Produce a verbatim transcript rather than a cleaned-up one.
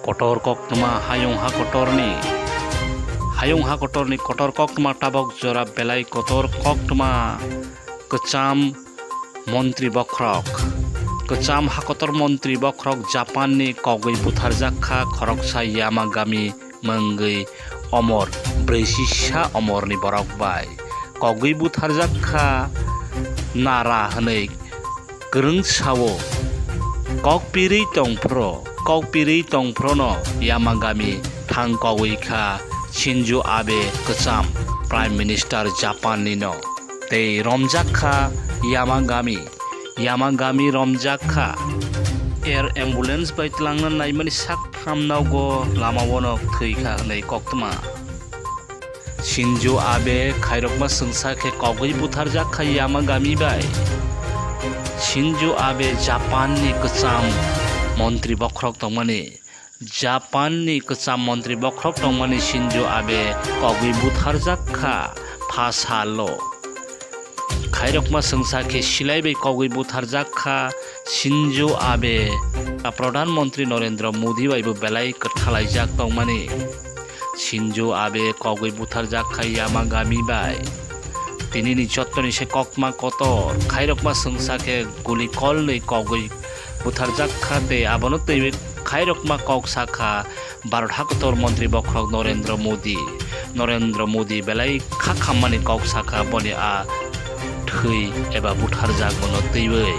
Kotor koktwma hayung ha kotorni, hayung ha kotorni kotor koktwma tabok jora belai kotor koktwma kwcham montri bokhorok. Kwcham ha kotor montri bokhorok Japanni kogwi butharjak kha khoroksa Yamagami mungwi omor, brwi sisa omorni borok bai. Kogwi butharjak kha Nara hwnwi kwrwng sao. Kok pirwi tongphro, kok pirwi tongphrono Yamagami thang kogwi kha Shinzo Abe kwcham Prime Minister Japan nino. Tei romjak kha Yamagami, Yamagami romjak kha. Air ambulance bai twlangna naimani sak tham nogo lama wono thwi kha hwnwi koktwma. Shinzo Abe khairokma swngsa khe kogwi butharjak kha Yamagami bai. Shinzo Abe Japanni kwcham montri bokhorok tongmani, Japanni kwcham montri bokhorok tongmani Shinzo Abe kogwi butharjak kha pha salo. Khairokma swngsa khe silai bai kogwi butharjak kha Shinzo Abe, Pradhan Montri Narendra Modi bai bo belai kwthalaijak tongmani. Shinzo Abe kogwi butharjak kha Yamagami bai. Tinini jottoni se koktwma kotor, khairokma swngsa khe guli kolnwi kogwi butharjak kha tei abono twiwi khairokma kok sa kha Bharat hakotor montri bokhorok Narendra Modi. Narendra Modi belai kha khammani kok sa kha boni a thwi eba butharjak bono twiwi.